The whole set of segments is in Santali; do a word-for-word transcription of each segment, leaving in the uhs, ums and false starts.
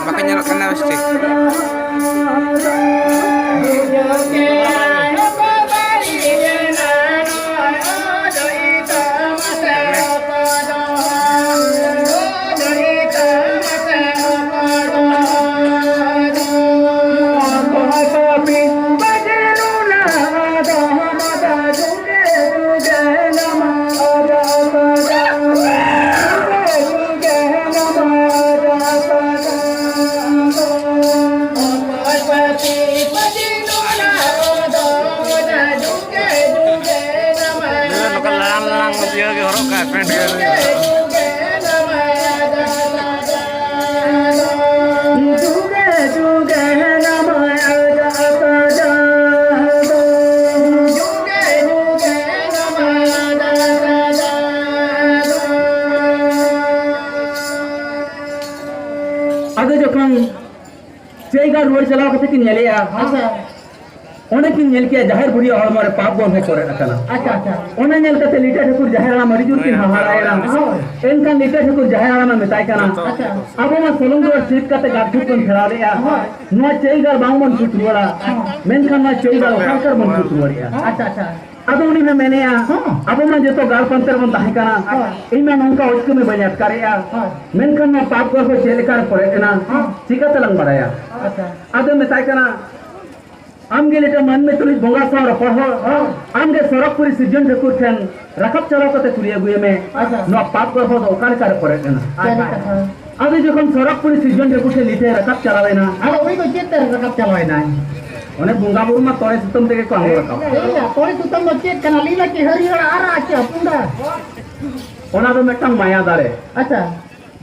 ᱵᱟᱠᱚ ᱧᱮᱞᱚᱜ ᱠᱟᱱᱟ ᱵᱮᱥ ᱴᱷᱤᱠ᱾ ᱱᱚᱝᱠᱟ ᱞᱟᱲᱟᱝ ᱞᱟᱲᱟᱝ ᱤᱭᱟᱹ ᱜᱮ ᱦᱚᱨᱚᱜ ᱠᱟᱜᱼᱟ, ᱯᱮᱱᱴ ᱜᱮ᱾ ᱟᱫᱚ ᱡᱚᱠᱷᱚᱱ ᱪᱟᱹᱭ ᱜᱟᱲ ᱨᱩᱣᱟᱹᱲ ᱪᱟᱞᱟᱣ ᱠᱟᱛᱮ ᱠᱤᱱ ᱧᱮᱞᱮᱜᱼᱟ, ᱟᱪᱪᱷᱟ᱾ ᱚᱸᱰᱮ ᱠᱤᱱ ᱧᱮᱞ ᱠᱮᱜᱼᱟ ᱡᱟᱦᱮᱨ ᱵᱩᱰᱷᱤᱭᱟᱜ ᱦᱚᱲᱢᱚ ᱨᱮ ᱯᱟᱯ ᱜᱚᱨᱵᱷᱚ ᱯᱚᱨᱮ ᱟᱠᱟᱱᱟ᱾ ᱟᱪᱪᱷᱟ, ᱟᱪᱪᱷᱟ᱾ ᱚᱱᱟ ᱧᱮᱞ ᱠᱟᱛᱮ ᱞᱤᱴᱟᱹ ᱴᱷᱟᱹᱠᱩᱨ ᱡᱟᱦᱮᱨ ᱦᱟᱲᱟᱢ ᱟᱹᱰᱤ ᱡᱳᱨ ᱠᱤᱱ ᱦᱟᱦᱟᱲᱟᱭᱮᱱᱟ᱾ ᱦᱳᱭ᱾ ᱮᱱᱠᱷᱟᱱ ᱞᱤᱴᱟᱹ ᱴᱷᱟᱹᱠᱩᱨ ᱡᱟᱦᱮᱨ ᱦᱟᱲᱟᱢ ᱮ ᱢᱮᱛᱟᱭ ᱠᱟᱱᱟ, ᱟᱪᱪᱷᱟ᱾ ᱟᱵᱚ ᱢᱟ ᱥᱚᱞᱚᱝ ᱫᱩᱣᱟᱹᱨ ᱥᱤᱫ ᱠᱟᱛᱮ ᱜᱟᱲ ᱴᱷᱮᱱ ᱵᱚᱱ ᱯᱷᱮᱨᱟᱣ ᱞᱮᱜᱼᱟ᱾ ᱦᱳᱭ᱾ ᱱᱚᱣᱟ ᱪᱟᱹᱭ ᱜᱟᱲ ᱵᱟᱝ ᱵᱚᱱ ᱥᱩᱫ ᱨᱩᱣᱟᱹᱲᱟ᱾ ᱦᱳᱭ᱾ ᱢᱮᱱᱠᱷᱟᱱ ᱱᱚᱣᱟ ᱪᱟᱹᱭ ᱜᱟᱲ ᱚᱠᱟ ᱞᱮᱠᱟ ᱨᱮᱵᱚᱱ ᱥᱩᱫ ᱨᱩᱣᱟᱹᱲᱮᱜᱼᱟ? ᱟᱪᱪᱷᱟ, ᱟᱪᱪᱷᱟ᱾ ᱟᱫᱚ ᱩᱱᱤ ᱦᱚᱸ ᱢᱮᱱᱮᱜᱼᱟ, ᱦᱚᱸ᱾ ᱟᱵᱚ ᱢᱟ ᱡᱚᱛᱚ ᱜᱟᱲ ᱯᱟᱱᱛᱮ ᱨᱮᱵᱚᱱ ᱛᱟᱦᱮᱸ ᱠᱟᱱᱟ᱾ ᱦᱳᱭ᱾ ᱤᱧ ᱢᱟ ᱱᱚᱝᱠᱟ ᱚᱡᱽ ᱠᱟᱹᱢᱤ ᱵᱟᱹᱧ ᱟᱴᱠᱟᱨᱮᱜᱼᱟ᱾ ᱦᱳᱭ᱾ ᱢᱮᱱᱠᱷᱟᱱ ᱱᱚᱣᱟ ᱯᱟᱯ ᱜᱚᱨᱵᱷᱚ ᱪᱮᱫ ᱞᱮᱠᱟ ᱨᱮ ᱯᱚᱨᱮ ᱮᱱᱟ? ᱦᱚᱸ᱾ ᱪᱤᱠᱟᱹ ᱛᱮᱞᱟᱝ ᱵᱟᱲᱟᱭᱟ? ᱟᱪᱪᱷᱟ᱾ ᱟᱫᱚ ᱢᱮᱛᱟᱭ ᱠᱟᱱᱟ, ᱟᱢ ᱜᱮ ᱞᱮᱴᱟ ᱢᱟᱹᱱᱢᱤ ᱛᱩᱞᱩᱡ ᱵᱚᱸᱜᱟ ᱥᱟᱶ ᱨᱚᱯᱚᱲ ᱦᱚᱲ, ᱦᱚᱸ᱾ ᱟᱢ ᱜᱮ ᱥᱚᱨᱚᱜᱽᱯᱩᱨᱤ ᱥᱤᱨᱡᱚᱱ ᱴᱷᱟᱹᱠᱩᱨ ᱴᱷᱮᱱ ᱨᱟᱠᱟᱵ ᱪᱟᱞᱟᱣ ᱠᱟᱛᱮ ᱠᱩᱞᱤ ᱟᱹᱜᱩᱭᱮ ᱢᱮ, ᱟᱪᱪᱷᱟ᱾ ᱱᱚᱣᱟ ᱯᱟᱯ ᱜᱚᱨᱵᱷᱚ ᱫᱚ ᱚᱠᱟ ᱞᱮᱠᱟ ᱨᱮ ᱯᱚᱨᱮ ᱮᱱᱟ? ᱥᱟᱹᱨᱤ ᱠᱟᱛᱷᱟ᱾ ᱟᱫᱚ ᱡᱚᱠᱷᱚᱱ ᱥᱚᱨᱚᱜᱽᱯᱩᱨᱤ ᱥᱤᱨᱡᱚᱱ ᱴᱷᱟᱹᱠᱩᱨ ᱴᱷᱮᱱ ᱞᱤᱴᱟᱹᱭ ᱨᱟᱠᱟᱵ ᱪᱟᱞᱟᱣ ᱮᱱᱟ, ᱟᱫᱚ ᱩᱱᱤ ᱫᱚ ᱪᱮᱫ ᱛᱮ ᱨᱟᱠᱟᱵ ᱪᱟᱞᱟᱣ ᱮᱱᱟᱭ? ᱚᱱᱮ ᱵᱚᱸᱜᱟ ᱵᱩᱨᱩ ᱢᱟ ᱛᱚᱲᱮ ᱥᱩᱛᱟᱹᱢ ᱛᱮᱜᱮ ᱠᱚ ᱟᱬᱜᱚ ᱨᱟᱠᱟᱵ᱾ ᱮᱭᱟ, ᱛᱚᱲᱮ ᱥᱩᱛᱟᱹᱢ ᱫᱚ ᱪᱮᱫ ᱠᱟᱱᱟ? ᱞᱤᱞᱟ ᱠᱤ ᱦᱟᱹᱨᱭᱟᱹᱲ ᱟᱨᱟᱜ ᱪᱮ ᱯᱩᱸᱰᱟ? ᱚᱱᱟ ᱫᱚ ᱢᱤᱫᱴᱟᱝ ᱢᱟᱭᱟ ᱫᱟᱲᱮ᱾ ᱟᱪᱪᱷᱟ᱾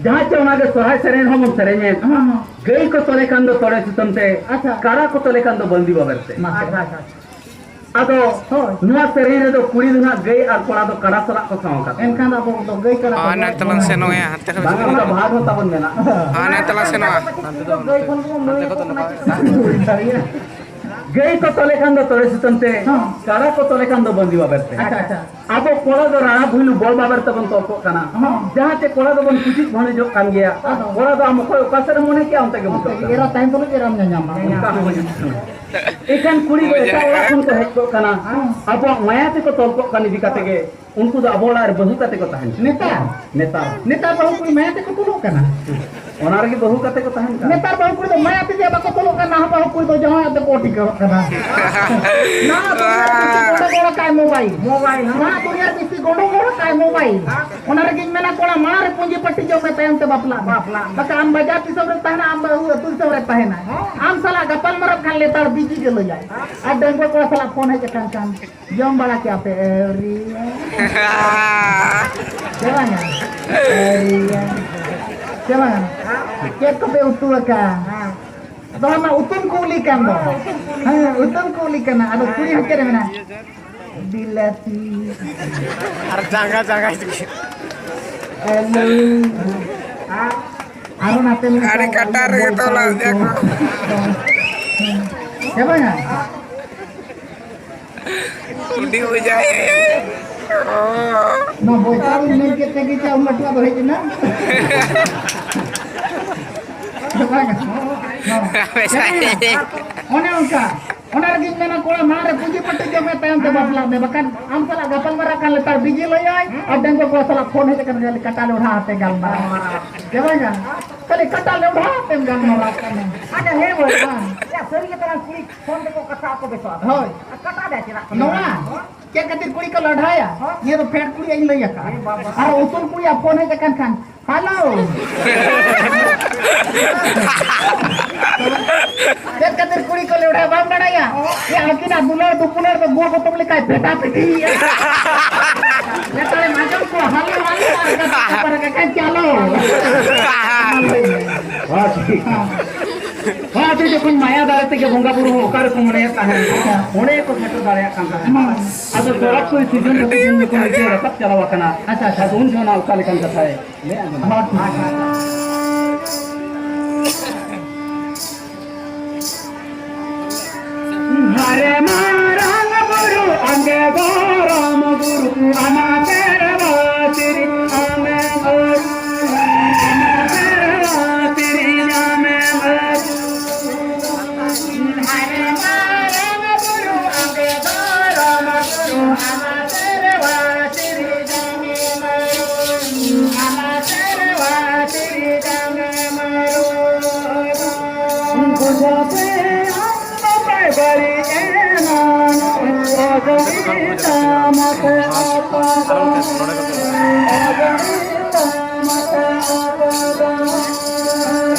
ᱡᱟᱦᱟᱸ ᱪᱮ ᱚᱱᱟ ᱜᱮ ᱥᱚᱨᱦᱟᱭ ᱥᱮᱨᱮᱧ ᱨᱮᱦᱚᱸ ᱵᱚᱱ ᱥᱮᱨᱮᱧᱮᱫ᱾ ᱦᱚᱸ, ᱦᱚᱸ᱾ ᱜᱟᱹᱭ ᱠᱚ ᱛᱚᱞᱮ ᱠᱷᱟᱱ ᱫᱚ ᱛᱚᱲᱮ ᱥᱩᱛᱟᱹᱢ ᱛᱮ, ᱟᱪᱪᱷᱟ᱾ ᱠᱟᱲᱟ ᱠᱚ ᱛᱚᱞᱮ ᱠᱷᱟᱱ ᱫᱚ ᱵᱟᱹᱞᱫᱤ ᱵᱟᱵᱮᱨ ᱛᱮ᱾ ᱢᱟᱥᱮ᱾ ᱟᱪᱪᱷᱟ, ᱟᱪᱪᱷᱟ, ᱟᱪᱪᱷᱟ᱾ ᱟᱫᱚ ᱦᱳᱭ᱾ ᱱᱚᱣᱟ ᱥᱮᱨᱮᱧ ᱨᱮᱫᱚ ᱠᱩᱲᱤ ᱫᱚ ᱱᱟᱦᱟᱜ ᱜᱟᱹᱭ ᱟᱨ ᱠᱚᱲᱟ ᱫᱚ ᱠᱟᱰᱟ ᱥᱟᱞᱟᱜ ᱠᱚ ᱥᱟᱶ ᱟᱠᱟᱫ᱾ ᱮᱱᱠᱷᱟᱱ ᱟᱵᱚ ᱫᱚ ᱜᱟᱹᱭ ᱠᱟᱰᱟ ᱦᱳᱭ, ᱠᱚ ᱚᱱᱟ ᱛᱮᱞᱟᱝ ᱥᱮᱱᱚᱜᱼᱟ, ᱦᱟᱱᱛᱮ ᱠᱷᱚᱱ ᱵᱟᱝᱟ, ᱥᱮᱱᱚᱜᱼᱟ᱾ ᱚᱱᱠᱟ ᱵᱷᱟᱜᱽ ᱦᱚᱸ ᱛᱟᱵᱚᱱ ᱢᱮᱱᱟᱜᱼᱟ᱾ ᱦᱳᱭ, ᱚᱱᱟ ᱛᱮᱞᱟᱝ ᱥᱮᱱᱚᱜᱼᱟ᱾ ᱜᱟᱹᱭ ᱠᱷᱚᱱ ᱜᱮᱵᱚᱱ ᱦᱩᱭ ᱟᱠᱟᱱᱟ᱾ ᱦᱩᱭ ᱫᱟᱲᱮᱭᱟᱜᱼᱟ᱾ ᱜᱟᱹᱭ ᱠᱚ ᱛᱚᱞᱮ ᱠᱷᱟᱱ ᱫᱚ ᱛᱚᱲᱮ ᱥᱩᱛᱟᱹᱢ ᱛᱮ, ᱦᱚᱸ᱾ ᱠᱟᱰᱟ ᱠᱚ ᱛᱚᱞᱮ ᱠᱷᱟᱱ ᱫᱚ ᱵᱟᱸᱫᱤ ᱵᱟᱵᱮᱨ ᱛᱮ᱾ ᱟᱪᱪᱷᱟ, ᱟᱪᱪᱷᱟ᱾ ᱟᱵᱚ ᱠᱚᱲᱟ ᱫᱚ ᱨᱟᱲᱟ ᱵᱷᱩᱭᱞᱩ ᱵᱚᱞ ᱵᱟᱵᱮᱨ ᱛᱮᱵᱚᱱ ᱛᱚᱞ ᱠᱚᱜ ᱠᱟᱱᱟ᱾ ᱦᱚᱸ᱾ ᱡᱟᱦᱟᱸ ᱪᱮ ᱠᱚᱲᱟ ᱫᱚᱵᱚᱱ ᱠᱩᱪᱤᱡ ᱵᱷᱟᱹᱱᱤᱡᱚᱜ ᱠᱟᱱ ᱜᱮᱭᱟ᱾ ᱦᱚᱸ᱾ ᱠᱚᱲᱟ ᱫᱚ ᱟᱢ ᱚᱠᱚᱭ ᱚᱠᱟ ᱥᱮᱫ ᱮᱢ ᱢᱚᱱᱮ ᱠᱮᱜᱼᱟ, ᱚᱱᱛᱮ ᱜᱮ ᱚᱱᱛᱮ ᱢᱩᱪᱟᱹᱫ ᱜᱮ ᱠᱟᱱᱟ᱾ ᱮᱨᱟ ᱛᱟᱦᱮᱱ ᱛᱩᱞᱩᱡ ᱮᱨᱟᱢ ᱧᱟᱧᱟᱢᱟ᱾ ᱚᱱᱠᱟ ᱦᱚᱸ ᱦᱩᱭᱩᱜ ᱠᱟᱱᱟ᱾ ᱮᱱᱠᱷᱟᱱ ᱠᱩᱲᱤ ᱫᱚ ᱮᱴᱟᱜ ᱚᱲᱟᱜ ᱠᱷᱚᱱ ᱠᱚ ᱦᱮᱡ ᱠᱚᱜ ᱠᱟᱱᱟ᱾ ᱦᱚᱸ᱾ ᱟᱵᱚᱣᱟᱜ ᱢᱟᱭᱟ ᱛᱮᱠᱚ ᱛᱚᱞ ᱠᱚᱜ ᱠᱟᱱᱟ ᱤᱫᱤ ᱠᱟᱛᱮ ᱜᱮ᱾ ᱩᱱᱠᱩ ᱫᱚ ᱟᱵᱚ ᱚᱲᱟᱜ ᱨᱮ ᱵᱟᱹᱦᱩ ᱠᱟᱛᱮ ᱠᱚ ᱛᱟᱦᱮᱱ ᱠᱟᱱᱟ᱾ ᱱᱮᱛᱟᱨ? ᱱᱮᱛᱟᱨ᱾ ᱱᱮᱛᱟᱨ ᱵᱟᱹᱦᱩ ᱠᱩᱲᱤ ᱢᱟᱭᱟ ᱛᱮᱠᱚ ᱛᱩᱞᱩᱜ ᱠᱟᱱᱟ᱾ ᱚᱱᱟ ᱨᱮᱜᱮ ᱵᱟᱹᱦᱩ ᱠᱟᱛᱮ ᱠᱚ ᱛᱟᱦᱮᱱ ᱠᱟᱱᱟ᱾ ᱱᱮᱛᱟᱨ ᱵᱟᱹᱦᱩ ᱠᱩᱲᱤ ᱫᱚ ᱢᱟᱭᱟ ᱛᱮᱜᱮ ᱵᱟᱠᱚ ᱛᱩᱞᱩᱜ ᱠᱟᱱᱟ, ᱱᱟᱦᱟᱜ ᱵᱟᱹᱦᱩ ᱠᱩᱲᱤ ᱫᱚ ᱡᱟᱶᱟᱭ ᱟᱛᱮ ᱠᱚ ᱴᱷᱤᱠᱟᱹᱣᱚᱜ ᱠᱟᱱᱟ᱾ ᱱᱟᱦᱟᱜ ᱫᱩᱱᱤᱭᱟᱹ ᱨᱮ ᱵᱮᱥᱤ ᱜᱚᱸᱰᱚ ᱜᱚᱲᱚ ᱠᱟᱭ mobile᱾ Mobile, ᱦᱮᱸ᱾ ᱱᱟᱦᱟᱜ ᱫᱩᱱᱤᱭᱟᱹ ᱨᱮ ᱵᱮᱥᱤ ᱜᱚᱸᱰᱚ ᱜᱚᱲᱚ ᱠᱟᱭ mobile᱾ ᱚᱱᱟ ᱨᱮᱜᱮᱧ ᱢᱮᱱᱟ, ᱠᱚᱲᱟ, ᱢᱟᱲᱟᱝ ᱨᱮ ᱯᱩᱸᱡᱤ ᱯᱟᱹᱴᱤ ᱡᱚᱝ ᱢᱮ, ᱛᱟᱭᱚᱢ ᱛᱮ ᱵᱟᱯᱞᱟᱜ ᱢᱮ᱾ ᱵᱟᱯᱞᱟᱜ ᱢᱮ᱾ ᱵᱟᱠᱷᱟᱱ ᱟᱢ ᱵᱟᱡᱟᱨ ᱫᱤᱥᱚᱢ ᱨᱮ ᱛᱟᱦᱮᱱᱟ, ᱟᱢ ᱵᱟᱹᱦᱩ ᱟᱹᱛᱩ ᱫᱤᱥᱚᱢ ᱨᱮ ᱛᱟᱦᱮᱱᱟ᱾ ᱦᱮᱸ᱾ ᱟᱢ ᱥᱟᱞᱟᱜ ᱜᱟᱯᱟᱞ ᱢᱟᱨᱟᱣ ᱠᱷᱟᱱ ᱞᱮᱛᱟᱲ busy ᱜᱮ ᱞᱟᱹᱭᱟᱭ᱾ ᱟᱨ ᱰᱟᱺᱜᱩᱣᱟᱹ ᱠᱚᱲᱟ ᱥᱟᱞᱟᱜ phone ᱦᱮᱡ ᱟᱠᱟᱱ ᱠᱷᱟᱱ, ᱡᱚᱢ ᱵᱟᱲᱟ ᱠᱮᱜᱼᱟ ᱯᱮ? ᱟᱹᱣᱨᱤᱭᱟ᱾ ᱪᱮ ᱵᱟᱝᱟ? ᱟᱹᱣᱨᱤᱭᱟ᱾ ᱪᱮ ᱵᱟᱝᱟ? ᱪᱮᱫ ᱠᱚᱯᱮ ᱩᱛᱩ ᱟᱠᱟᱜᱼᱟ? ᱟᱫᱚ ᱚᱱᱟ ᱩᱛᱩᱢ ᱠᱩᱞᱤ ᱠᱟᱱ ᱫᱚ᱾ ᱦᱮᱸ, ᱩᱛᱩᱢ ᱠᱩᱞᱤ ᱠᱟᱱᱟ᱾ ᱟᱫᱚ ᱠᱩᱲᱤ ᱦᱚᱸ ᱪᱮᱫ ᱨᱮ ᱢᱮᱱᱟᱜᱼᱟ? ᱵᱤᱞᱟᱹᱛᱤ᱾ ᱟᱨ ᱡᱟᱸᱜᱟ, ᱡᱟᱸᱜᱟ᱾ ᱟᱹᱞᱩ᱾ ᱟᱨᱚ ᱱᱟᱛᱮ ᱢᱮᱱᱟᱜᱼᱟ ᱟᱹᱰᱤ ᱠᱟᱴᱟ ᱨᱮᱜᱮ ᱛᱚᱞᱟ ᱵᱚᱭᱥᱟᱣ ᱠᱚ᱾ ᱦᱮᱸ ᱵᱟᱝᱟ? ᱩᱰᱤ ᱵᱩᱡᱷᱟᱹᱣ᱾ ᱱᱚᱣᱟ ᱵᱚᱭᱥᱟᱣ ᱢᱮᱱ ᱠᱮᱫ ᱛᱮᱜᱮ ᱪᱮ ᱩᱱ ᱞᱟᱹᱴᱩᱣᱟᱜ ᱫᱚ ᱦᱮᱡ ᱮᱱᱟ? ᱦᱮᱸ ᱵᱟᱝᱟ? ᱦᱮᱸ᱾ ᱚᱱᱮ ᱚᱱᱠᱟ᱾ ᱚᱱᱟ ᱨᱮᱜᱮᱧ ᱢᱮᱱᱟ, ᱠᱚᱲᱟ, ᱢᱟᱲᱟᱝ ᱨᱮ ᱯᱩᱸᱡᱤ ᱯᱟᱹᱴᱤ ᱡᱚᱢ ᱢᱮ, ᱛᱟᱭᱚᱢ ᱛᱮ ᱵᱟᱯᱞᱟᱜ ᱢᱮ, ᱵᱟᱠᱷᱟᱱ ᱟᱢ ᱥᱟᱞᱟᱜ ᱜᱟᱯᱟᱞ ᱢᱟᱨᱟᱣ ᱠᱷᱟᱱ ᱞᱮᱛᱟᱲ busy ᱞᱟᱹᱭᱟᱭ, ᱟᱨ ᱰᱟᱺᱜᱩᱣᱟᱹ ᱠᱚᱲᱟ ᱥᱟᱞᱟᱜ phone ᱦᱮᱡ ᱟᱠᱟᱱ ᱠᱷᱟᱱ ᱠᱟᱴᱟ ᱞᱮ ᱚᱰᱷᱟ ᱟᱛᱮ ᱜᱟᱞᱢᱟᱨᱟᱣ᱾ ᱦᱮᱸ ᱵᱟᱝᱟ? ᱠᱷᱟᱹᱞᱤ ᱠᱟᱴᱟ ᱞᱮ ᱚᱰᱷᱟ ᱟᱛᱮᱢ ᱜᱟᱞᱢᱟᱨᱟᱣ ᱠᱟᱱᱟ᱾ ᱟᱪᱪᱷᱟ, ᱦᱮᱸ ᱵᱟᱹᱭ᱾ ᱦᱮᱸ᱾ ᱭᱟ, ᱥᱟᱹᱨᱤ ᱜᱮ ᱛᱟᱞᱟᱝ ᱠᱩᱲᱤ phone ᱛᱮᱠᱚ ᱠᱟᱛᱷᱟ ᱟᱠᱚ ᱵᱮᱥᱚᱜᱼᱟ᱾ ᱦᱳᱭ᱾ ᱟᱨ ᱠᱟᱴᱟ ᱫᱚ ᱪᱮᱫᱟᱜ ᱠᱚ ᱱᱚᱣᱟ ᱞᱟᱹᱭᱟ? ᱪᱮᱫ ᱠᱷᱟᱹᱛᱤᱨ ᱠᱩᱲᱤ ᱠᱚ ᱞᱟᱰᱷᱟᱭᱟ? ᱦᱚᱸ᱾ ᱱᱤᱭᱟᱹ ᱫᱚ ᱯᱷᱮᱰ ᱠᱩᱲᱤᱭᱟᱜ ᱤᱧ ᱞᱟᱹᱭ ᱟᱠᱟᱫᱼᱟ᱾ ᱮ ᱵᱟᱵᱟ᱾ ᱟᱨ ᱩᱥᱩᱞ ᱠᱩᱲᱤᱭᱟᱜ phone ᱦᱮᱡ ᱟᱠᱟᱱ ᱠᱷᱟᱱ, hello᱾ ᱪᱮᱫ ᱠᱷᱟᱹᱛᱤᱨ ᱠᱩᱲᱤ ᱠᱚ ᱞᱟᱰᱷᱟᱭᱟ ᱵᱟᱢ ᱵᱟᱲᱟᱭᱟ? ᱦᱚᱸ᱾ ᱮ, ᱟᱹᱠᱤᱱᱟᱜ ᱫᱩᱞᱟᱹᱲ ᱫᱩᱯᱩᱞᱟᱹᱲ ᱫᱚ ᱜᱩᱲ ᱜᱚᱛᱚᱢ ᱞᱮᱠᱟᱭ ᱯᱷᱮᱴᱟ ᱯᱷᱮᱴᱤᱭᱮᱫᱼᱟ᱾ ᱱᱮᱛᱟᱨᱮᱢ ᱟᱸᱡᱚᱢ ᱠᱚᱣᱟ, hello, hello, ᱟᱨ ᱠᱟᱛᱷᱟ ᱠᱚ ᱯᱟᱨᱮ ᱠᱟᱠᱷᱟᱱ, ᱪᱟᱞᱳ᱾ ᱦᱚᱸ, ᱴᱷᱤᱠ᱾ ᱦᱚᱸ, ᱟᱫᱚ ᱡᱚᱠᱷᱚᱱ ᱢᱟᱭᱟ ᱫᱟᱲᱮ ᱛᱮᱜᱮ ᱵᱚᱸᱜᱟ ᱵᱩᱨᱩ ᱦᱚᱸ ᱚᱠᱟ ᱨᱮᱠᱚ ᱢᱚᱱᱮᱭᱮᱫ ᱛᱟᱦᱮᱸᱫ, ᱚᱸᱰᱮ ᱜᱮᱠᱚ ᱥᱮᱴᱮᱨ ᱫᱟᱲᱮᱭᱟᱜ ᱠᱟᱱ ᱛᱟᱦᱮᱸᱫ᱾ ᱟᱫᱚ ᱥᱚᱨᱚᱜᱽᱯᱩᱨᱤ ᱥᱤᱨᱡᱚᱱ ᱠᱷᱟᱹᱛᱤᱨ ᱛᱮ ᱡᱚᱠᱷᱚᱱ ᱱᱤᱡᱮ ᱨᱟᱠᱟᱵ ᱪᱟᱞᱟᱣ ᱟᱠᱟᱱᱟ, ᱟᱪᱪᱷᱟ, ᱟᱪᱪᱷᱟ᱾ ᱟᱫᱚ ᱩᱱ ᱡᱚᱦᱚᱜ ᱚᱱᱟ ᱚᱠᱟ ᱞᱮᱠᱟᱱ ᱠᱟᱛᱷᱟᱭ ᱞᱟᱹᱭ ᱟᱸᱡᱚᱢ ᱟᱠᱟᱫᱟ᱾ ᱦᱚᱸ, ᱴᱷᱤᱠ᱾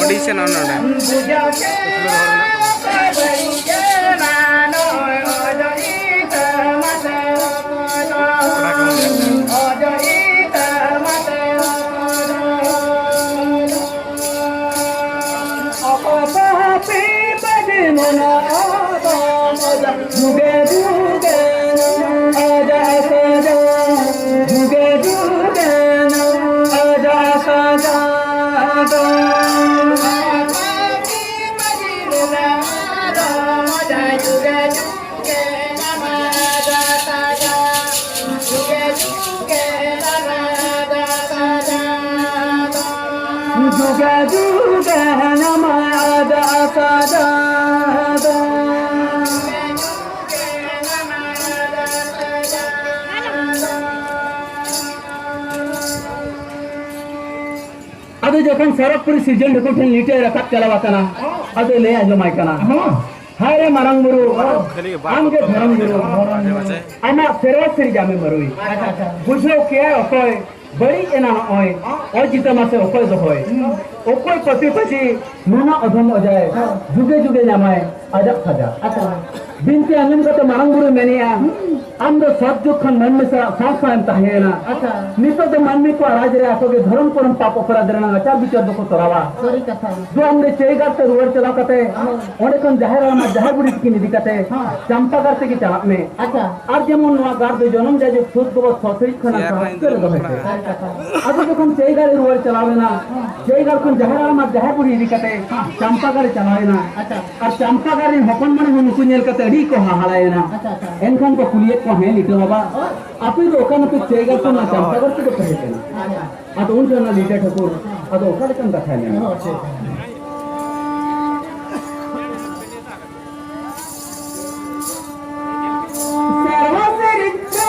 ᱚᱸᱰᱮ ᱥᱮᱱ ᱱᱚᱰᱮ᱾ ᱟᱫᱚ ᱡᱚᱠᱷᱚᱱ ᱥᱚᱨᱚᱜᱽᱯᱩᱨᱤ ᱥᱤᱨᱡᱚᱱ ᱴᱷᱟᱹᱠᱩᱨ ᱴᱷᱮᱱ ᱞᱤᱴᱟᱹᱭ ᱨᱟᱠᱟᱵ ᱪᱟᱞᱟᱣ ᱟᱠᱟᱱᱟ, ᱟᱫᱚ ᱞᱟᱹᱭ ᱟᱸᱡᱚᱢᱟᱭ ᱠᱟᱱᱟ, ᱦᱚᱸ᱾ ᱦᱟᱭ ᱨᱮ ᱢᱟᱨᱟᱝ ᱵᱩᱨᱩ, ᱠᱷᱟᱹᱞᱤ ᱵᱟᱨ ᱟᱢ ᱜᱮ ᱠᱚᱛᱚ ᱫᱷᱚᱨᱚᱢ ᱵᱩᱨᱩ᱾ ᱟᱪᱪᱷᱟ᱾ ᱟᱢᱟᱜ ᱥᱮᱨᱣᱟ ᱥᱤᱨᱡᱟᱢᱮ ᱢᱟᱹᱨᱩᱭ᱾ ᱟᱪᱪᱷᱟ, ᱟᱪᱪᱷᱟ᱾ ᱵᱩᱡᱷᱟᱹᱣ ᱠᱮᱭᱟᱭ ᱚᱠᱚᱭ, ᱵᱟᱹᱲᱤᱡ ᱮᱱᱟ ᱱᱚᱜᱼᱚᱭ, ᱚᱡᱤᱛᱟ ᱢᱟᱥᱮ ᱚᱠᱚᱭ ᱫᱚᱦᱚᱭ? ᱦᱩᱸ᱾ ᱚᱠᱚᱭ ᱯᱟᱹᱯᱤ ᱯᱟᱹᱪᱤ ᱱᱩᱱᱟᱹᱜ ᱚᱫᱷᱚᱢ ᱚᱡᱟᱭ, ᱦᱮᱸ᱾ ᱡᱩᱜᱮ ᱡᱩᱜᱮ ᱧᱟᱢᱟᱭ ᱟᱡᱟᱜ ᱥᱟᱡᱟ᱾ ᱟᱪᱪᱷᱟ᱾ ᱵᱤᱱᱛᱤ ᱟᱸᱡᱚᱢ ᱠᱟᱛᱮ ᱢᱟᱨᱟᱝ ᱵᱩᱨᱩᱭ ᱢᱮᱱᱮᱜᱼᱟ, ᱦᱩᱸ᱾ ᱟᱢ ᱫᱚ ᱥᱟᱛ ᱡᱩᱜᱽ ᱠᱷᱚᱱ ᱢᱟᱹᱱᱢᱤ ᱥᱟᱞᱟᱜ ᱥᱟᱶ ᱥᱟᱶ ᱮᱢ ᱛᱟᱦᱮᱸᱭᱮᱱᱟ᱾ ᱟᱪᱪᱷᱟ᱾ ᱱᱤᱛᱚᱜ ᱫᱚ ᱢᱟᱹᱱᱢᱤ ᱠᱚᱣᱟᱜ ᱨᱟᱡᱽ ᱨᱮ ᱟᱠᱚ ᱜᱮ ᱫᱷᱚᱨᱚᱢ ᱠᱚᱨᱚᱢ ᱯᱟᱯ ᱚᱯᱚᱨᱟᱫ ᱨᱮᱱᱟᱜ ᱟᱪᱟᱨ ᱵᱤᱪᱟᱨ ᱫᱚᱠᱚ ᱛᱚᱨᱟᱣᱟ᱾ ᱥᱟᱹᱨᱤ ᱠᱟᱛᱷᱟ᱾ ᱫᱩ ᱟᱢ ᱫᱚ ᱪᱟᱹᱭ ᱜᱟᱲ ᱛᱮ ᱨᱩᱣᱟᱹᱲ ᱪᱟᱞᱟᱣ ᱠᱟᱛᱮ, ᱦᱮᱸ᱾ ᱚᱸᱰᱮ ᱠᱷᱚᱱ ᱡᱟᱦᱮᱨ ᱦᱟᱲᱟᱢ ᱟᱨ ᱡᱟᱦᱮᱨ ᱵᱩᱰᱷᱤ ᱛᱤᱠᱤᱱ ᱤᱫᱤ ᱠᱟᱛᱮ, ᱦᱮᱸ᱾ ᱪᱟᱢᱯᱟ ᱜᱟᱲ ᱛᱮᱜᱮ ᱪᱟᱞᱟᱜ ᱢᱮ᱾ ᱟᱪᱪᱷᱟ᱾ ᱟᱨ ᱡᱮᱢᱚᱱ ᱱᱚᱣᱟ ᱜᱟᱲ ᱫᱚ ᱡᱚᱱᱚᱢ ᱡᱟᱭᱡᱩᱜᱽ ᱥᱩᱫ ᱜᱚᱵᱚᱞ ᱥᱚᱥᱨᱤᱡ ᱠᱷᱚᱱᱟᱜ ᱥᱟᱦᱟ ᱩᱛᱟᱹᱨ ᱫᱚᱦᱚᱭ ᱯᱮ᱾ ᱥᱟᱹᱨᱤ ᱠᱟᱛᱷᱟ᱾ ᱟᱫᱚ ᱡᱚᱠᱷᱚᱱ ᱪᱟᱹᱭ ᱜᱟᱲ ᱨᱩᱣᱟᱹᱲ ᱪᱟᱞᱟᱣ ᱮᱱᱟ, ᱦᱮᱸ᱾ ᱪᱟᱹᱭ ᱜᱟᱲ ᱠᱷᱚᱱ ᱡᱟᱦᱮᱨ ᱦᱟᱲᱟᱢ ᱟᱨ ᱡᱟᱦᱮᱨ ᱵᱩᱰᱷᱤ ᱤᱫᱤ ᱠᱟᱛᱮ, ᱦᱮᱸ᱾ ᱪᱟᱢᱯᱟ ᱜᱟᱲ ᱪᱟᱞᱟᱣ ᱮᱱᱟ᱾ ᱟᱪᱪᱷᱟ᱾ ᱟᱨ ᱪᱟᱢᱯᱟ ᱜᱟᱲ ᱨᱮᱱ ᱦᱚᱯᱚᱱ ᱢᱟᱹᱱᱢᱤ ᱦᱚᱸ ᱱᱩᱠᱩ ᱧᱮᱞ ᱠᱟᱛᱮ ᱟᱹᱰᱤ ᱠᱚ ᱦᱟᱦᱟᱲᱟᱭᱮᱱᱟ᱾ ᱟᱪᱪᱷᱟ, ᱟᱪᱪᱷᱟ᱾ ᱮᱱᱠᱷᱟᱱ ᱠᱚ ᱠᱩᱞᱤᱭᱮᱫ ᱠᱚᱣᱟ, "ᱦᱮᱸ ᱞᱤᱴᱟᱹ ᱵᱟᱵᱟ, ᱚ᱾ ᱟᱯᱮ ᱫᱚ ᱚᱠᱟ ᱱᱟᱯᱮ ᱪᱟᱹᱭ ᱜᱟᱲ ᱠᱷᱚᱱ ᱱᱚᱣᱟ ᱪᱟᱢᱯᱟ ᱜᱟᱲ ᱛᱮᱯᱮ ᱦᱮᱡ ᱮᱱᱟ?" ᱟᱪᱪᱷᱟ᱾ ᱟᱫᱚ ᱩᱱ ᱡᱚᱦᱚᱜ ᱚᱱᱟ ᱞᱤᱴᱟᱹ ᱴᱷᱟᱹᱠᱩᱨ ᱟᱫᱚ ᱚᱠᱟ ᱞᱮᱠᱟᱱ ᱠᱟᱛᱷᱟᱭ ᱢᱮᱱᱟ? ᱚ, ᱟᱪᱪᱷᱟ, ᱟᱪᱪᱷᱟ᱾ ᱥᱮᱨᱣᱟ ᱥᱮᱨᱮᱧ ᱠᱚ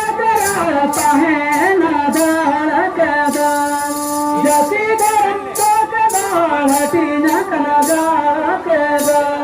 ᱛᱟᱦᱮᱱᱟ ᱫᱟᱲ ᱠᱟᱫᱟ, ᱡᱟᱹᱛᱤ ᱫᱷᱚᱨᱚᱢ ᱠᱚ ᱠᱟᱫᱟ ᱦᱟᱹᱴᱤᱧ ᱟᱠᱟᱱᱟ ᱫᱟᱲ ᱠᱟᱫᱟ᱾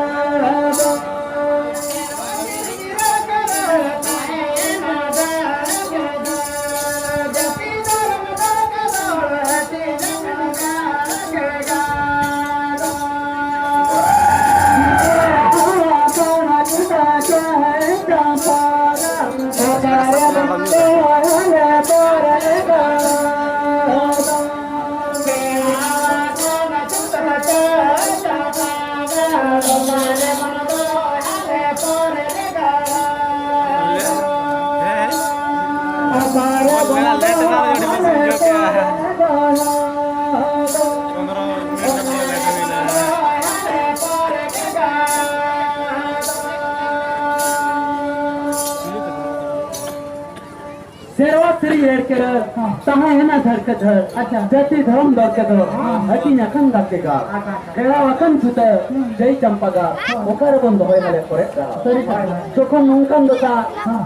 ᱪᱮᱲᱮ ᱪᱮᱲᱮ, ᱦᱚᱸ᱾ ᱛᱟᱦᱮᱸᱭᱮᱱᱟ ᱫᱷᱟᱹᱲᱠᱟᱹ ᱫᱷᱟᱹᱲ᱾ ᱟᱪᱪᱷᱟ᱾ ᱡᱟᱹᱛᱤ ᱫᱷᱚᱨᱚᱢ ᱫᱚᱨᱠᱮ ᱫᱚ, ᱦᱚᱸ᱾ ᱦᱟᱹᱴᱤᱧ ᱟᱠᱟᱱ ᱜᱟᱛᱮ ᱜᱟᱲ᱾ ᱟᱪᱪᱷᱟ, ᱟᱪᱪᱷᱟ᱾ ᱯᱷᱮᱲᱟᱣ ᱟᱠᱟᱱ ᱪᱷᱩᱛᱟᱹ, ᱦᱩᱸ᱾ ᱡᱟᱹᱭ ᱪᱟᱢᱯᱟ ᱜᱟᱲ᱾ ᱦᱚᱸ᱾ ᱚᱠᱟ ᱨᱮᱵᱚᱱ ᱫᱚᱦᱚᱭ ᱦᱟᱞᱮ ᱠᱚᱨᱮ ᱫᱚ? ᱥᱟᱹᱨᱤ ᱠᱟᱛᱷᱟ᱾ ᱡᱚᱠᱷᱚᱱ ᱱᱚᱝᱠᱟᱱ ᱫᱚᱥᱟ, ᱦᱚᱸ᱾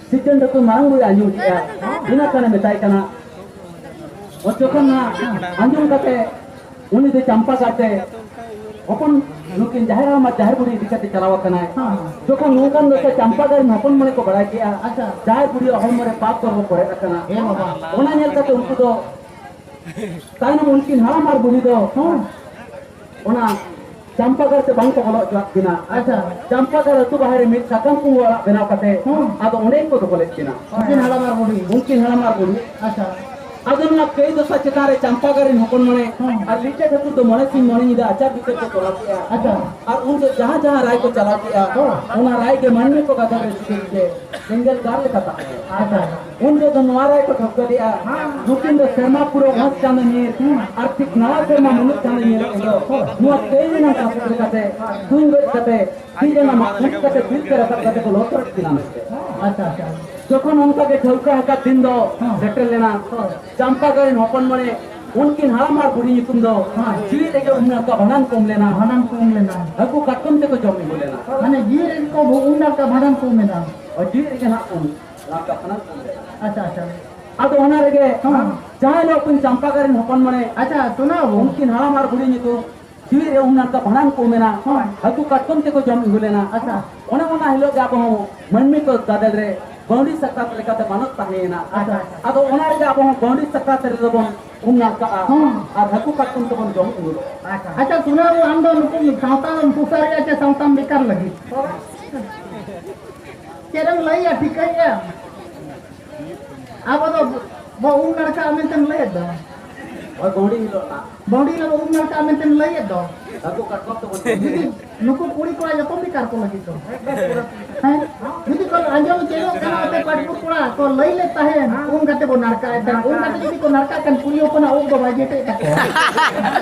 ᱥᱤᱨᱡᱚᱱ ᱴᱷᱟᱹᱠᱩᱨ ᱢᱟᱨᱟᱝ ᱵᱩᱨᱩᱭ ᱟᱸᱡᱚᱢ ᱠᱮᱜᱼᱟ, ᱤᱱᱟᱹ ᱠᱷᱟᱱᱮ ᱢᱮᱛᱟᱭ ᱠᱟᱱᱟ, ᱡᱚᱠᱷᱚᱱ ᱱᱟᱜ ᱟᱸᱡᱚᱢ ᱠᱟᱛᱮ ᱩᱱᱤ ᱫᱚ ᱪᱟᱢᱯᱟ ᱜᱟᱲ ᱛᱮ ᱦᱚᱯᱚᱱ ᱱᱩᱠᱤᱱ ᱡᱟᱦᱮᱨ ᱦᱟᱲᱟᱢ ᱟᱨ ᱡᱟᱦᱮᱨ ᱵᱩᱲᱦᱤ ᱤᱫᱤ ᱠᱟᱛᱮ ᱪᱟᱞᱟᱣ ᱟᱠᱟᱱᱟᱭ᱾ ᱦᱮᱸ᱾ ᱡᱚᱠᱷᱚᱱ ᱱᱚᱝᱠᱟᱱ ᱫᱚᱥᱟ ᱪᱟᱢᱯᱟ ᱜᱟᱲ ᱨᱮᱱ ᱦᱚᱯᱚᱱ ᱢᱚᱬᱮ ᱠᱚ ᱵᱟᱲᱟᱭ ᱠᱮᱜᱼᱟ, ᱟᱪᱪᱷᱟ᱾ ᱡᱟᱦᱮᱨ ᱵᱩᱲᱦᱤᱭᱟᱜ ᱦᱚᱲᱢᱚ ᱨᱮ ᱯᱟᱯ ᱠᱚ ᱯᱚᱨᱮ ᱟᱠᱟᱱᱟ᱾ ᱦᱮᱸ ᱵᱟᱵᱟ᱾ ᱚᱱᱟ ᱧᱮᱞ ᱠᱟᱛᱮ ᱩᱱᱠᱩ ᱫᱚ ᱛᱟᱭᱱᱚᱢ ᱩᱱᱠᱤᱱ ᱦᱟᱲᱟᱢ ᱟᱨ ᱵᱩᱲᱦᱤ ᱫᱚ, ᱦᱮᱸ᱾ ᱚᱱᱟ ᱪᱟᱢᱯᱟ ᱜᱟᱲ ᱛᱮ ᱵᱟᱝ ᱠᱚ ᱵᱚᱞᱚ ᱦᱚᱪᱚᱣᱟᱜ ᱠᱤᱱᱟ᱾ ᱟᱪᱪᱷᱟ᱾ ᱪᱟᱢᱯᱟ ᱜᱟᱲ ᱟᱹᱛᱩ ᱵᱟᱦᱮᱨ ᱨᱮ ᱢᱤᱫ ᱥᱟᱠᱟᱢ ᱠᱩᱢᱵᱟᱹ ᱟᱲᱟᱜ ᱵᱮᱱᱟᱣ ᱠᱟᱛᱮ, ᱦᱮᱸ᱾ ᱟᱫᱚ ᱚᱸᱰᱮ ᱜᱮᱠᱚ ᱫᱚᱦᱚ ᱞᱮᱫ ᱠᱤᱱᱟ᱾ ᱩᱱᱠᱤᱱ ᱦᱟᱲᱟᱢ ᱟᱨ ᱵᱩᱲᱦᱤ᱾ ᱩᱱᱠᱤᱱ ᱦᱟᱲᱟᱢ ᱟᱨ ᱵᱩᱲᱦᱤ᱾ ᱟᱪᱪᱷᱟ᱾ ᱟᱫᱚ ᱱᱚᱣᱟ ᱠᱟᱹᱭ ᱫᱚᱥᱟ ᱪᱮᱛᱟᱱ ᱨᱮ ᱪᱟᱢᱯᱟ ᱜᱟᱲ ᱨᱮᱱ ᱦᱚᱯᱚᱱ ᱢᱚᱬᱮ, ᱦᱮᱸ᱾ ᱟᱨ ᱞᱤᱪᱟᱹ ᱴᱷᱟᱹᱠᱩᱨ ᱫᱚ ᱢᱚᱬᱮ ᱥᱤᱧ ᱢᱚᱬᱮ ᱧᱤᱫᱟᱹ ᱟᱪᱟᱨ ᱵᱤᱪᱟᱹᱨ ᱠᱚ ᱛᱚᱨᱟᱣ ᱠᱮᱜᱼᱟ᱾ ᱟᱪᱪᱷᱟ᱾ ᱟᱨ ᱩᱱ ᱫᱚ ᱡᱟᱦᱟᱸ ᱡᱟᱦᱟᱸ ᱨᱟᱭ ᱠᱚ ᱪᱟᱞᱟᱣ ᱠᱮᱜᱼᱟ, ᱦᱮᱸ᱾ ᱚᱱᱟ ᱨᱟᱭ ᱜᱮ ᱢᱟᱹᱱᱢᱤ ᱠᱚ ᱜᱟᱫᱮᱞ ᱨᱮ ᱪᱤᱠᱟᱹ ᱪᱤᱠᱟᱹ ᱥᱮᱸᱜᱮᱞ ᱜᱟᱨ ᱞᱮᱠᱟ ᱛᱟᱦᱮᱸ᱾ ᱟᱪᱪᱷᱟ᱾ ᱩᱱ ᱡᱚᱦᱚᱜ ᱫᱚ ᱱᱚᱣᱟ ᱨᱟᱭ ᱠᱚ ᱴᱷᱟᱹᱣᱠᱟᱹ ᱞᱮᱜᱼᱟ, ᱱᱩᱠᱤᱱ ᱫᱚ ᱥᱮᱨᱢᱟ ᱯᱩᱨᱟᱹ ᱚᱛ ᱪᱟᱸᱫᱚ ᱧᱮᱞ, ᱟᱨ ᱴᱷᱤᱠ ᱱᱟᱣᱟ ᱥᱮᱨᱢᱟ ᱢᱩᱞᱩᱜ ᱪᱟᱸᱫᱚ ᱧᱮᱞᱚᱜ ᱦᱤᱞᱳᱜ, ᱱᱚᱣᱟ ᱠᱟᱹᱭ ᱨᱮᱱᱟᱜ ᱠᱟᱛᱷᱟ ᱞᱮᱠᱟᱛᱮ ᱛᱩᱧ ᱜᱚᱡ ᱠᱟᱛᱮ ᱛᱤ ᱨᱮᱱᱟᱜ ᱢᱟᱜ ᱠᱷᱩᱸᱴ ᱠᱟᱛᱮ ᱵᱤᱨ ᱛᱮ ᱨᱟᱠᱟᱵ ᱠᱟᱛᱮ ᱠᱚ ᱞᱚᱥᱚᱫ ᱠᱤᱱᱟ ᱢᱮᱱᱛᱮ᱾ ᱟᱪᱪᱷᱟ, ᱟᱪᱪᱷᱟ᱾ ᱡᱚᱠᱷᱚᱱ ᱚᱱᱠᱟ ᱜᱮ ᱴᱷᱟᱹᱣᱠᱟᱹ ᱟᱠᱟᱫ ᱫᱤᱱ ᱫᱚ ᱦᱮᱸ᱾ ᱥᱮᱴᱮᱨ ᱞᱮᱱᱟ, ᱦᱮᱸ᱾ ᱪᱟᱢᱯᱟ ᱜᱟᱲ ᱨᱮᱱ ᱦᱚᱯᱚᱱ ᱢᱚᱬᱮ, ᱩᱱᱠᱤᱱ ᱦᱟᱲᱟᱢ ᱟᱨ ᱵᱩᱲᱦᱤ ᱧᱩᱛᱩᱢ ᱫᱚ ᱦᱮᱸ᱾ ᱡᱤᱣᱤ ᱨᱮᱜᱮ ᱩᱢ ᱱᱟᱲᱠᱟ ᱵᱷᱟᱸᱰᱟᱱ ᱠᱚ ᱩᱢ ᱞᱮᱱᱟ᱾ ᱵᱷᱟᱸᱰᱟᱱ ᱠᱚ ᱩᱢ ᱞᱮᱱᱟ᱾ ᱦᱟᱹᱠᱩ ᱠᱟᱴᱠᱚᱢ ᱛᱮᱠᱚ ᱡᱚᱢ ᱧᱩ ᱞᱮᱱᱟ᱾ ᱢᱟᱱᱮ ᱡᱤᱣᱤ ᱨᱮᱜᱮ ᱠᱚ ᱩᱢ ᱱᱟᱲᱠᱟ ᱵᱷᱟᱸᱰᱟᱱ ᱠᱚ ᱩᱢ ᱞᱮᱱᱟ᱾ ᱦᱳᱭ, ᱡᱤᱣᱤ ᱨᱮᱜᱮ ᱱᱟᱜ ᱩᱢ ᱱᱟᱲᱠᱟ ᱵᱷᱟᱸᱰᱟᱱ ᱠᱚ ᱩᱢ ᱞᱮᱱᱟ᱾ ᱟᱪᱪᱷᱟ, ᱟᱪᱪᱷᱟ᱾ ᱟᱫᱚ ᱚᱱᱟ ᱨᱮᱜᱮ ᱦᱮᱸ᱾ ᱡᱟᱦᱟᱸ ᱦᱤᱞᱳᱜ ᱠᱤᱱ ᱪᱟᱢᱯᱟ ᱜᱟᱲ ᱨᱮᱱ ᱦᱚᱯᱚᱱ ᱢᱚᱬᱮ, ᱟᱪᱪᱷᱟ, ᱥᱩᱱᱟᱹᱣ᱾ ᱩᱱᱠᱤᱱ ᱦᱟᱲᱟᱢ ᱟᱨ ᱵᱩᱲᱦᱤ ᱧᱩᱛᱩᱢ ᱡᱤᱣᱤ ᱨᱮ ᱩᱢ ᱱᱟᱲᱠᱟ ᱵᱷᱟᱸᱰᱟᱱ ᱠᱚ ᱢᱮᱱᱟ᱾ ᱦᱳᱭ᱾ ᱦᱟᱹᱠᱩ ᱠᱟᱴᱠᱚᱢ ᱛᱮᱠᱚ ᱡᱚᱢ ᱧᱩ ᱞᱮᱱᱟ᱾ ᱟᱪᱪᱷᱟ᱾ ᱚᱱᱮ ᱚᱱᱟ ᱦᱤᱞᱳᱜ ᱜᱮ ᱟᱵᱚ ᱦᱚᱸ ᱢᱟᱹᱱᱢᱤ ᱠᱚ ᱜᱟᱫᱮᱞ ᱨᱮ ᱵᱟᱹᱣᱰᱤ ᱥᱟᱠᱨᱟᱛ ᱞᱮᱠᱟᱛᱮ ᱢᱟᱱᱚᱛ ᱛᱟᱦᱮᱸᱭᱮᱱᱟ᱾ ᱟᱪᱪᱷᱟ, ᱟᱪᱪᱷᱟ᱾ ᱟᱫᱚ ᱚᱱᱟ ᱨᱮᱜᱮ ᱟᱵᱚ ᱦᱚᱸ ᱵᱟᱹᱣᱰᱤ ᱥᱟᱠᱨᱟᱛ ᱨᱮᱫᱚ ᱵᱚᱱ ᱩᱢ ᱱᱟᱲᱠᱟᱜᱼᱟ᱾ ᱦᱩᱸ᱾ ᱟᱨ ᱦᱟᱹᱠᱩ ᱠᱟᱴᱠᱚᱢ ᱛᱮᱵᱚᱱ ᱡᱚᱢ ᱧᱩ᱾ ᱟᱪᱪᱷᱟ᱾ ᱟᱪᱪᱷᱟ, ᱥᱩᱱᱟᱹᱣ, ᱟᱢ ᱫᱚ ᱱᱩᱠᱩ ᱥᱟᱶᱛᱟ ᱫᱚᱢ ᱥᱩᱥᱟᱹᱨᱮᱜᱼᱟ ᱪᱮ ᱥᱟᱶᱛᱟᱢ ᱵᱮᱠᱟᱨ ᱞᱟᱹᱜᱤᱫ? ᱪᱮᱫ ᱮᱢ ᱞᱟᱹᱭᱟ, ᱴᱷᱤᱠᱟᱹᱭᱮᱜᱼᱟ? ᱟᱵᱚ ᱫᱚ ᱵᱚ ᱩᱢ ᱱᱟᱲᱠᱟᱜᱼᱟ ᱢᱮᱱᱛᱮᱢ ᱞᱟᱹᱭᱮᱫ ᱫᱚ᱾ ᱦᱳᱭ, ᱵᱟᱹᱣᱰᱤ ᱦᱤᱞᱳᱜ ᱱᱟᱜ᱾ ᱵᱟᱹᱣᱰᱤ ᱦᱤᱞᱳᱜ ᱵᱚ ᱩᱢ ᱱᱟᱲᱠᱟᱜᱼᱟ ᱢᱮᱱᱛᱮᱢ ᱞᱟᱹᱭᱮᱫ ᱫᱚ᱾ ᱦᱟᱹᱠᱩ ᱠᱟᱴᱠᱚᱢ ᱛᱮᱵᱚᱱ ᱡᱩᱫᱤ ᱱᱩᱠᱩ ᱠᱩᱲᱤ ᱠᱚᱲᱟ ᱡᱚᱛᱚ ᱵᱮᱠᱟᱨ ᱠᱚ ᱞᱟᱹᱜᱤᱫ ᱫᱚ᱾ ᱦᱮᱸ? ᱡᱩᱫᱤ ᱠᱚ ᱟᱸᱡᱚᱢ ᱪᱮᱫᱚᱜ ᱠᱟᱱᱟ, ᱟᱯᱮ ᱯᱟᱴᱯᱩᱨ ᱠᱚᱲᱟ ᱠᱚ ᱞᱟᱹᱭ ᱞᱮᱫ ᱛᱟᱦᱮᱸᱫ, ᱩᱢ ᱠᱟᱛᱮ ᱵᱚ ᱱᱟᱲᱠᱟᱜᱼᱟ᱾ ᱮᱱᱠᱷᱟᱱ ᱩᱢ ᱠᱟᱛᱮ ᱡᱩᱫᱤ ᱠᱚ ᱱᱟᱲᱠᱟᱜ ᱠᱷᱟᱱ, ᱠᱩᱲᱤ ᱦᱚᱯᱚᱱᱟᱜ ᱩᱵ ᱫᱚ ᱵᱟᱭ ᱡᱮᱴᱮᱫ ᱛᱟᱠᱚᱣᱟ᱾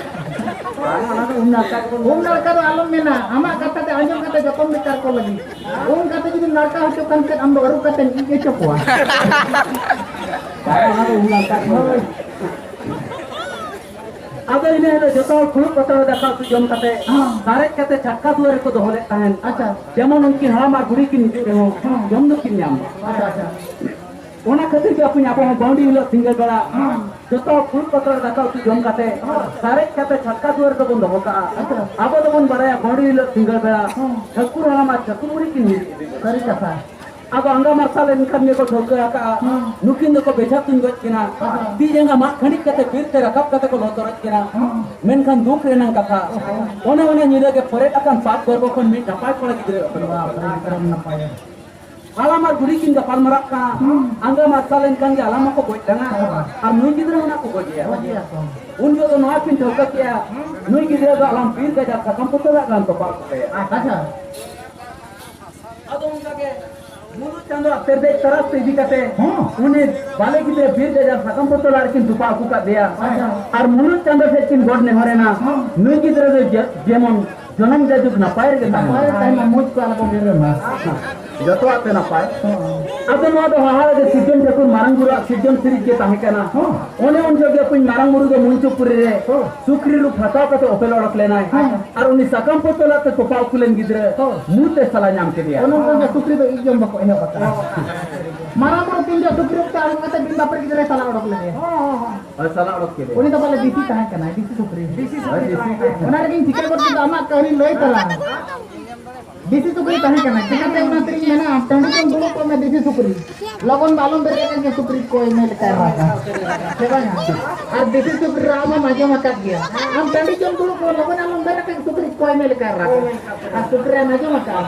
ᱵᱟᱝ, ᱚᱱᱟ ᱫᱚ ᱩᱢ ᱱᱟᱲᱠᱟ ᱜᱮᱵᱚᱱ ᱩᱢ ᱱᱟᱲᱠᱟ ᱫᱚ ᱟᱞᱚᱢ ᱢᱮᱱᱟ, ᱟᱢᱟᱜ ᱠᱟᱛᱷᱟ ᱛᱮ ᱟᱸᱡᱚᱢ ᱠᱟᱛᱮ ᱡᱚᱛᱚᱢ ᱵᱮᱠᱟᱨ ᱠᱚ ᱞᱟᱹᱜᱤᱫ᱾ ᱩᱢ ᱠᱟᱛᱮ ᱡᱩᱫᱤ ᱱᱟᱲᱠᱟ ᱦᱚᱪᱚ ᱠᱟᱱ ᱠᱷᱟᱱ, ᱟᱢ ᱫᱚ ᱟᱹᱨᱩᱵ ᱠᱟᱛᱮ ᱤᱡ ᱦᱚᱪᱚ ᱠᱚᱣᱟ᱾ ᱵᱟᱝ, ᱚᱱᱟ ᱫᱚ ᱩᱞ ᱟᱱᱴᱟᱜ ᱠᱟᱱᱟ᱾ ᱦᱳᱭ᱾ ᱟᱫᱚ ᱤᱱᱟᱹ ᱦᱤᱞᱳᱜ ᱡᱚᱛᱚ ᱦᱚᱲ ᱯᱷᱩᱲᱩᱜ ᱯᱟᱛᱲᱟ ᱫᱟᱠᱟ ᱩᱛᱩ ᱡᱚᱢ ᱠᱟᱛᱮ, ᱦᱮᱸ᱾ ᱥᱟᱨᱮᱡ ᱠᱟᱛᱮ ᱪᱷᱟᱴᱠᱟ ᱫᱩᱣᱟᱹᱨ ᱨᱮᱠᱚ ᱫᱚᱦᱚ ᱞᱮᱫ ᱛᱟᱦᱮᱸᱱ᱾ ᱟᱪᱪᱷᱟ᱾ ᱡᱮᱢᱚᱱ ᱩᱱᱠᱤᱱ ᱦᱟᱲᱟᱢ ᱟᱨ ᱵᱩᱲᱦᱤ ᱠᱤᱱ ᱦᱤᱡᱩᱜ ᱨᱮᱦᱚᱸ, ᱦᱮᱸ᱾ ᱡᱚᱢ ᱫᱚᱠᱤᱱ ᱧᱟᱢ ᱢᱟ᱾ ᱟᱪᱪᱷᱟ, ᱟᱪᱪᱷᱟ᱾ ᱚᱱᱟ ᱠᱷᱟᱹᱛᱤᱨ ᱜᱮ ᱟᱯᱮ ᱟᱵᱚ ᱦᱚᱸ ᱵᱟᱹᱣᱰᱤ ᱦᱤᱞᱳᱜ ᱥᱤᱸᱜᱟᱹᱲ ᱵᱮᱲᱟ, ᱦᱮᱸ᱾ ᱡᱚᱛᱚ ᱦᱚᱲ ᱯᱷᱩᱲᱩᱜ ᱯᱟᱛᱲᱟ ᱫᱟᱠᱟ ᱩᱛᱩ ᱡᱚᱢ ᱠᱟᱛᱮ, ᱦᱮᱸ᱾ ᱥᱟᱨᱮᱡ ᱠᱟᱛᱮ ᱪᱷᱟᱴᱠᱟ ᱫᱩᱣᱟᱹᱨ ᱨᱮᱵᱚᱱ ᱫᱚᱦᱚ ᱠᱟᱜᱼᱟ᱾ ᱟᱪᱪᱷᱟ᱾ ᱟᱵᱚ ᱫᱚᱵᱚᱱ ᱵᱟᱲᱟᱭᱟ ᱵᱟᱹᱣᱰᱤ ᱦᱤᱞᱳᱜ ᱥᱤᱸᱜᱟᱹᱲ ᱵᱮᱲᱟ, ᱦᱮᱸ᱾ ᱴᱷᱟᱹᱠᱩᱨ ᱦᱟᱲᱟᱢ ᱟᱨ ᱴᱷᱟᱹᱠᱩᱨ ᱵᱩᱲᱦᱤ ᱠᱤᱱ ᱦᱤᱡᱩᱜᱼᱟ᱾ ᱥᱟᱹᱨᱤ ᱠᱟᱛᱷᱟ᱾ ᱟᱫᱚ ᱟᱸᱜᱟ ᱢᱟᱨᱥᱟᱞ ᱮᱱᱠᱷᱟᱱ ᱜᱮᱠᱚ ᱴᱷᱟᱹᱣᱠᱟᱹ ᱟᱠᱟᱜᱼᱟ, ᱦᱮᱸ᱾ ᱱᱩᱠᱤᱱ ᱫᱚᱠᱚ ᱵᱮᱡᱷᱟ ᱛᱩᱧ ᱜᱚᱡ ᱠᱤᱱᱟ᱾ ᱦᱮᱸ᱾ ᱛᱤ ᱡᱟᱸᱜᱟ ᱢᱟᱜ ᱠᱷᱟᱹᱲᱤᱡ ᱠᱟᱛᱮ ᱵᱤᱨ ᱛᱮ ᱨᱟᱠᱟᱵ ᱠᱟᱛᱮ ᱠᱚ ᱞᱚ ᱛᱚᱨᱚᱡ ᱠᱤᱱᱟ᱾ ᱦᱮᱸ᱾ ᱢᱮᱱᱠᱷᱟᱱ ᱫᱩᱠ ᱨᱮᱱᱟᱜ ᱠᱟᱛᱷᱟ, ᱦᱮᱸ᱾ ᱚᱱᱮ ᱚᱱᱟ ᱧᱤᱫᱟᱹ ᱜᱮ ᱯᱚᱨᱮ ᱟᱠᱟᱱ ᱥᱟᱛ ᱜᱚᱨᱵᱷᱚ ᱠᱷᱚᱱ ᱢᱤᱫ ᱱᱟᱯᱟᱭ ᱠᱚᱲᱟ ᱜᱤᱫᱽᱨᱟᱹ ᱚᱯᱮᱞ ᱵᱟᱯᱨᱮ, ᱵᱤᱠᱨᱚᱢ ᱱᱟᱯᱟᱭ᱾ ᱦᱟᱲᱟᱢ ᱟᱨ ᱵᱩᱲᱦᱤ ᱠᱤᱱ ᱜᱟᱯᱟᱞ ᱢᱟᱨᱟᱜ ᱠᱟᱱᱟ, ᱦᱮᱸ᱾ ᱟᱸᱜᱟ ᱢᱟᱨᱥᱟᱞ ᱮᱱᱠᱷᱟᱱ ᱜᱮ ᱟᱞᱟᱝ ᱢᱟᱠᱚ ᱜᱚᱡ ᱞᱟᱝᱟ, ᱦᱮᱸ᱾ ᱟᱨ ᱱᱩᱭ ᱜᱤᱫᱽᱨᱟᱹ ᱦᱚᱸ ᱱᱟᱜ ᱠᱚ ᱜᱚᱡᱮᱭᱟ᱾ ᱜᱚᱡᱮᱭᱟ ᱠᱚ᱾ ᱩᱱ ᱡᱚᱦᱚᱜ ᱫᱚ ᱱᱚᱣᱟ ᱠᱤᱱ ᱴᱷᱟᱹᱣᱠᱟᱹ ᱠᱮᱜᱼᱟ, ᱱᱩᱭ ᱜᱤᱫᱽᱨᱟᱹ ᱫᱚ ᱟᱞᱟᱝ ᱵᱤᱨ ᱜᱟᱡᱟᱲ ᱥᱟᱠᱟᱢ ᱯᱚᱛᱚᱨᱟᱜ ᱞᱟᱝ ᱛᱚᱯᱟ ᱦᱚᱴᱚ ᱠᱟᱭᱟ᱾ ᱟᱪᱪᱷᱟ᱾ ᱟᱫᱚ ᱚᱱᱠᱟ ᱜᱮ ᱢᱩᱞᱩᱡ ᱪᱟᱸᱫᱚ ᱟᱜ ᱛᱮᱨᱫᱮᱡ ᱛᱟᱨᱟᱥ ᱛᱮ ᱤᱫᱤ ᱠᱟᱛᱮ, ᱦᱚᱸ᱾ ᱩᱱᱤ ᱵᱟᱞᱮ ᱜᱤᱫᱽᱨᱟᱹ ᱵᱤᱨ ᱜᱟᱡᱟᱲ ᱥᱟᱠᱟᱢ ᱯᱚᱛᱚᱨ ᱟᱨ ᱠᱤᱱ ᱛᱚᱯᱟ ᱟᱹᱜᱩ ᱠᱟᱫᱮᱭᱟ᱾ ᱟᱪᱪᱷᱟ᱾ ᱟᱨ ᱢᱩᱞᱩᱡ ᱪᱟᱸᱫᱚ ᱴᱷᱮᱱ ᱠᱤᱱ ᱜᱚᱰ ᱱᱮᱦᱚᱨ ᱮᱱᱟ, ᱦᱚᱸ᱾ ᱱᱩᱭ ᱜᱤᱫᱽᱨᱟᱹ ᱫᱚ ᱡᱮ-, ᱡᱮᱢᱚᱱ ᱡᱚᱱᱚᱢ ᱡᱟᱭᱡᱩᱜᱽ ᱱᱟᱯᱟᱭ ᱨᱮᱜᱮ ᱛᱟᱦᱮᱱ ᱱᱟᱯᱟᱭ ᱨᱮ ᱢᱟ᱾ ᱛᱟᱦᱮᱱ ᱢᱟ, ᱢᱚᱡᱽ ᱠᱚ ᱟᱞᱚ ᱠᱚ ᱜᱮᱨᱮ ᱢᱟ᱾ ᱡᱚᱛᱚᱣᱟᱜ ᱛᱮ ᱱᱟᱯᱟᱭ᱾ ᱦᱚᱸ᱾ ᱟᱫᱚ ᱱᱚᱣᱟ ᱫᱚ ᱦᱟᱦᱟᱲᱟ ᱜᱮ ᱥᱤᱨᱡᱚᱱ ᱴᱷᱟᱹᱠᱩᱨ ᱢᱟᱨᱟᱝ ᱵᱩᱨᱩᱣᱟᱜ ᱥᱤᱨᱡᱚᱱ ᱥᱤᱨᱤᱡ ᱜᱮ ᱛᱟᱦᱮᱸ ᱠᱟᱱᱟ᱾ ᱦᱚᱸ᱾ ᱚᱱᱮ ᱩᱱ ᱡᱚᱦᱚᱜ ᱜᱮ ᱠᱩᱧ ᱢᱟᱨᱟᱝ ᱵᱩᱨᱩ ᱫᱚ ᱢᱩᱧᱪᱩᱯᱩᱨᱤ ᱨᱮ ᱦᱚᱸ᱾ ᱥᱩᱠᱨᱤ ᱨᱩᱯ ᱦᱟᱛᱟᱣ ᱠᱟᱛᱮ ᱚᱯᱮᱞ ᱚᱰᱚᱠ ᱞᱮᱱᱟᱭ᱾ ᱦᱚᱸ᱾ ᱟᱨ ᱩᱱᱤ ᱥᱟᱠᱟᱢ ᱯᱚᱛᱚᱞ ᱟᱛᱮ ᱛᱚᱯᱟ ᱩᱠᱩ ᱞᱮᱱ ᱜᱤᱫᱽᱨᱟᱹ ᱦᱚᱸ᱾ ᱢᱩ ᱛᱮ ᱥᱟᱞᱟ ᱧᱟᱢ ᱠᱮᱫᱮᱭᱟ᱾ ᱚᱱᱟ ᱠᱷᱚᱱ ᱜᱮ ᱥᱩᱠᱨᱤ ᱫᱚ ᱤᱡ ᱡᱚᱢ ᱵᱟᱠᱚ ᱮᱦᱚᱵ ᱟᱠᱟᱫᱟ᱾ ᱢᱟᱨᱟᱝ ᱵᱩᱨᱩ ᱛᱤᱱ ᱡᱚᱦᱚᱜ ᱥᱩᱠᱨᱤ ᱨᱩᱯ ᱛᱮ ᱟᱬᱜᱚ ᱠᱟᱛᱮ ᱵᱤᱱ ᱵᱟᱯᱮ ᱜᱤᱫᱽᱨᱟᱹᱭ ᱥᱟᱞᱟ ᱚᱰᱚᱠ ᱞᱮᱫᱮᱭᱟ᱾ ᱦᱚᱸ, ᱦᱚᱸ, ᱦᱚᱸ᱾ ᱦᱳᱭ, ᱥᱟᱞᱟ ᱚᱰᱚᱠ ᱠᱮᱫᱮᱭᱟ᱾ ᱩᱱᱤ ᱫᱚ ᱯᱟᱞᱮ ᱫᱮᱥᱤ ᱛᱟᱦᱮᱸ ᱠᱟᱱᱟᱭ, ᱫᱮᱥᱤ ᱥᱩᱠᱨᱤ᱾ ᱦᱳᱭ, ᱫᱮᱥᱤ ᱜᱮ᱾ ᱚᱱᱟ ᱨᱮᱜᱮᱧ ᱴᱷᱤᱠᱟᱹ ᱜᱚᱫ ᱠᱮᱫᱟ ᱟᱢᱟᱜ ᱠᱟᱹᱦᱱᱤ ᱞᱟᱹᱭ ᱛᱟᱞᱟᱝ᱾ ᱫᱮᱥᱤ ᱥᱩᱠᱨᱤ ᱛᱟᱦᱮᱸ ᱠᱟᱱᱟ, ᱪᱤᱠᱟᱹᱛᱮ ᱚᱱᱟ ᱛᱮᱨᱤᱧ ᱢᱮᱱᱟ, ᱴᱟᱺᱰᱤ ᱠᱷᱚᱱ ᱫᱩᱲᱩᱵ ᱠᱚᱜ ᱢᱮ ᱫᱮᱥᱤ ᱥᱩᱠᱨᱤ᱾ ᱞᱚᱜᱚᱱ ᱵᱟᱞᱚᱢ ᱵᱮᱨᱮᱫ ᱞᱮᱱᱠᱷᱟᱱ ᱥᱩᱠᱨᱤ ᱠᱚᱭ ᱢᱮ ᱞᱮᱠᱟᱭ ᱨᱟᱜᱟ᱾ ᱥᱮ ᱵᱟᱝᱟ? ᱟᱨ ᱫᱮᱥᱤ ᱥᱩᱠᱨᱤ ᱨᱟᱜ ᱢᱟᱢ ᱟᱸᱡᱚᱢ ᱟᱠᱟᱫ ᱜᱮᱭᱟ᱾ ᱟᱢ ᱴᱟᱺᱰᱤ ᱠᱷᱚᱱ ᱫᱩᱲᱩᱵ ᱠᱚᱜ ᱢᱮ, ᱞᱚᱜᱚᱱ ᱟᱞᱚᱢ ᱵᱮᱨᱮᱫ ᱞᱮᱱᱠᱷᱟᱱ ᱥᱩᱠᱨᱤ ᱠᱚᱭ ᱢᱮ ᱞᱮᱠᱟᱭ ᱨᱟᱜᱟ᱾ ᱟᱨ ᱥᱩᱠᱨᱤ ᱮᱢ ᱟᱸᱡᱚᱢ ᱟᱠᱟᱫᱼᱟ?